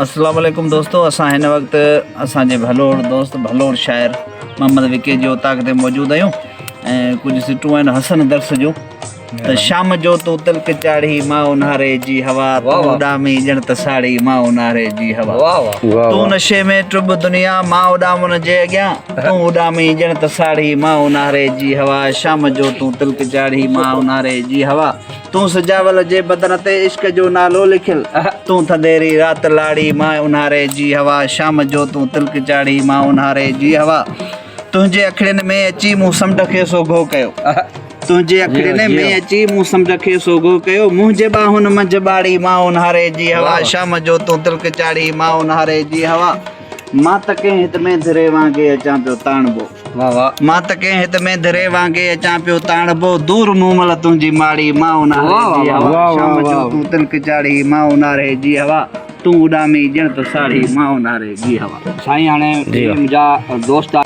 السلام عليڪم دوستو اسان هن وقت اسان جي ڀلوڙ دوست ڀلوڙ شاعر محمد وڪي جي اوطاق تي موجود آهيون ۽ ڪجهه سٽون آهن حسن درس جون ته شام جو تون تلڪ چاڙهي مان اونهاري جي هوا تون اڏامي ڄڻ ته ساڙهي مان اونهاري جي هوا تون نشي ۾ ٽٻ دنيا مان اڏامن جي اڳيان تون اڏامي ڄڻ ته ساڙهي مان اونهاري جي هوا شام جو تون تلڪ چاڙهي مان اونهاري جي هوا تون سجاول جي بدن تي عشق جو نالو لکيل تون ٿڌيري رات لاڙي مان اونهاري جي هوا شام جو تون تلڪ چاڙهي مان اونهاري جي هوا تنهنجي اکڙين ۾ اچي مون سمنڊ کي سوگهو ڪيو تنهنجي اکڙين ۾ اچي مون سمنڊ کي سوگهو ڪيو منهنجي ٻانهن منجهه ٻاڙي مان اونهاري جي هوا شام جو تون تلڪ چاڙهي مان اونهاري جي هوا مان ته ڪنهن هت ۾ ڌري وانگي اچان پيو تاڻبو. مان ته ڪنهن هت ۾ ڌري وانگي اچان پيو تاڻبو دور مومل تنهنجي ماڙي مان اونهاري جي هوا شام جو تون تلڪ چاڙهي مان اونهاري جي هوا تون اڏامي ڄڻ ته ساڙهي مان اونهاري جي هوا. سائين هاڻي منهنجا دوست.